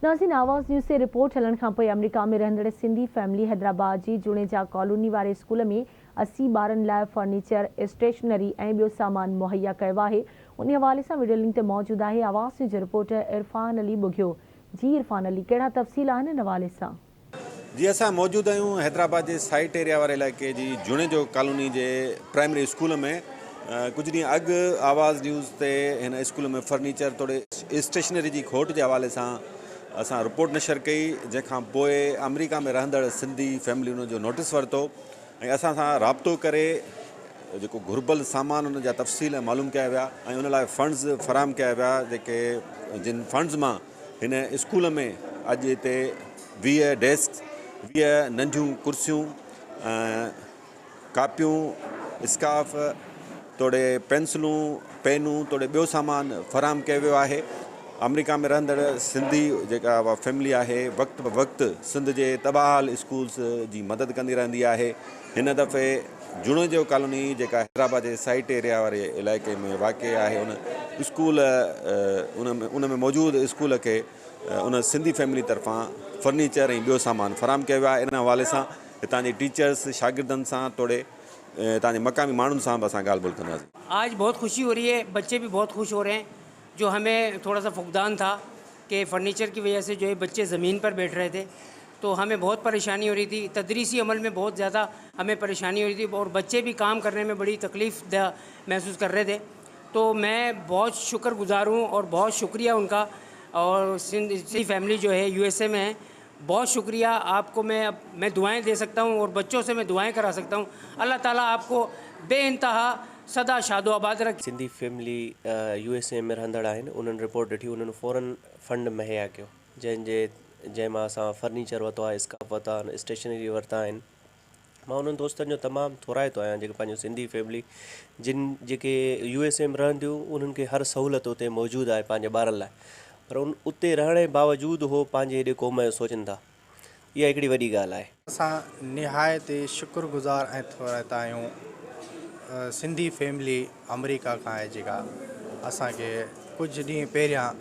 ناظرين آواز نيوز تي رپورٽ هلڻ کانپوء آمريڪا ۾ رهندڙ سنڌي فيملي حيدرآباد جي جوڻيجا ڪالوني واري اسڪول ۾ 80 ٻارن لاء فرنيچر، اسٽيشنري ۽ ٻيو سامان مهيا ڪيو آهي انهي حوالي سان وڊيو لنڪ تي موجود آهي آواز نيوز جو رپورٽر عرفان علي ٻگهيو جي عرفان علي ڪهڙا تفصيل آهن ان حوالي سان. جي اسان موجود آهيون حيدرآباد جي سائيٽ ايريا واري علائقي جي جوڻيجو ڪالوني جي پرائمري اسڪول ۾ ڪجهه ڏينهن اڳ آواز نيوز تي هن اسڪول ۾ فرنيچر توڙي اسٽيشنري جي کوٽ جي حوالي سان اسان رپورٽ نشر ڪئي جنهن کان پوء آمريڪا ۾ رهندڙ سنڌي فيملي ان جو نوٽس ورتو ۽ اسان سان رابطو ڪري جيڪو گهربل سامان ان جا تفصيل معلوم ڪيا ويا ۽ ان لاء فنڊز فراهم ڪيا ويا جيڪي جن فنڊز مان هن اسڪول ۾ اڄ هتي 20 ڊيسڪ، 20 ننڍيون ڪرسيون، ڪاپيون، اسڪارف توڙي پينسلون، پينون توڙي ٻيو سامان فراهم ڪيو ويو آهي. آمريڪا ۾ رهندڙ سنڌي جيڪا فيملي آهي وقت به وقت سنڌ جي تباهه حال اسڪولس جي مدد ڪندي رهندي آهي. هن دفعي جوڻيجو ڪالوني جيڪا حيدرآباد جي سائيٽ ايريا واري علائقي ۾ واقع آهي ان اسڪول ان ۾ موجود اسڪول کي ان سنڌي فيملي طرفان فرنيچر ۽ ٻيو سامان فراهم ڪيو ويو آهي ان حوالي سان هتان جي ٽيچرس شاگردن سان توڙي هتان جي مقامي ماڻهن سان به اسان ڳالهه ٻولهه ڪنداسين. آج بهت خوشي هو رهي هي بچي به بهت خوش هو رهي هين جو همي ٿوڙا سا فقدان ٿا ڪي فرنيچر ڪي وجه سي جو هي بچي زمين پر بيٺ رهي ٿي تو همي بهت پريشاني هو رهي ٿي تدريسي عمل ۾ بهت زياده همي پريشاني هو رهي ٿي اور بچي به ڪام ڪرني ۾ بڙي تڪليف ده محسوس ڪر رهي ٿي تو مين بهت شڪر گذار هون اور بهت شڪريه ان ڪا اور سنڌ سي فيملي جو هي يو ايس اي ۾ هي بهت شڪريه آپ ڪو مين مين دعائين the سڪتا هون اور بچو سي مين دعائين ڪرا سڪتا هون الله تعالي آپ ڪو بي انتها سدا شاد و آباد رکي. سنڌي فيملي يو ايس اي ۾ رهندڙ آهن انهن رپورٽ ڏٺي انهن فورن فنڊ مهيا ڪيو جنهن جي جنهن مان اسان فرنيچر ورتو آهي اسڪاف ورتا آهن اسٽيشنري ورتا آهن مان انهن دوستن جو تمام ٿورائتو آهيان جيڪي پنهنجو سنڌي فيملي جن جيڪي يو ايس اي ۾ رهن ٿيون انهن کي هر سهولت اتي موجود آهي پنهنجي ٻارن لاء پر ان اتي رهڻ جي باوجود هو پنهنجي هيڏي قوم جو سوچن ٿا اها هڪڙي وڏي ڳالهه آهي. اسان نهايت ئي شڪر گذار ۽ ٿورائتا آهيون سنڌي فيملي آمريڪا کان آهي جيڪا اسان کي ڪجهه ڏينهن پهريان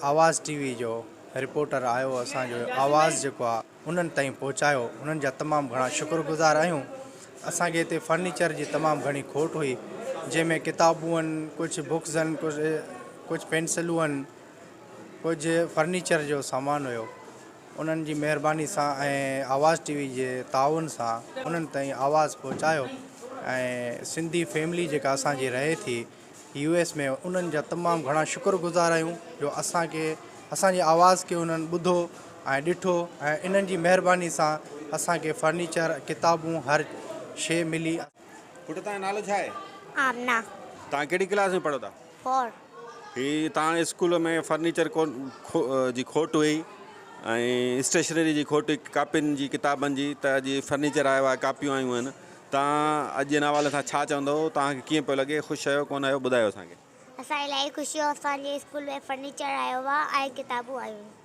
آواز ٽي وي جو رپورٽر آيو اسان جو آواز جيڪو آهي انهن تائين پهچايو انهن جا تمام گهڻا شڪر گذار آهيون اسان کي هتي فرنيچر جي تمام گهڻي کوٽ هئي جنهن ۾ ڪتابون آهن ڪجهه بڪس آهن ڪجهه پينسلون آهن ڪجهه فرنيچر جو سامان هيو انهن جي مهرباني سان ۽ آواز ٽي وي جي تعاون سان انهن تائين آواز پهچايو ۽ سنڌي فيملي جيڪا اسان جي رهي ٿي يو ايس ۾ انهن جا تمام گهڻا شڪر گذار آهيون جو اسان کي اسان جي آواز کي انهن ٻڌو ۽ ڏٺو ۽ انهن جي مهرباني سان اسان کي فرنيچر ڪتابون هر شي ملي. پٽ تنهنجو نالو ڇا آهي؟ آمنه. توهان ڪهڙي ڪلاس ۾ پڙهو ٿا؟ فور. هي توهان اسڪول ۾ فرنيچر جي کوٽ هئي ۽ اسٽيشنري جي کوٽ هئي ڪاپين جي ڪتابن جي ته اڄ فرنيچر آيو آهي ڪاپيون آيون آهن توهان اڄ ان حوالي سان ڇا چوندو توهان کي ڪيئن پيو لڳي خوش آهيو ڪونه آهيو ٻڌايو اسان کي. اسان الاهي خوش آهيون اسان جي اسڪول ۾ فرنيچر آيو آهي ۽ ڪتابون آيون آهن.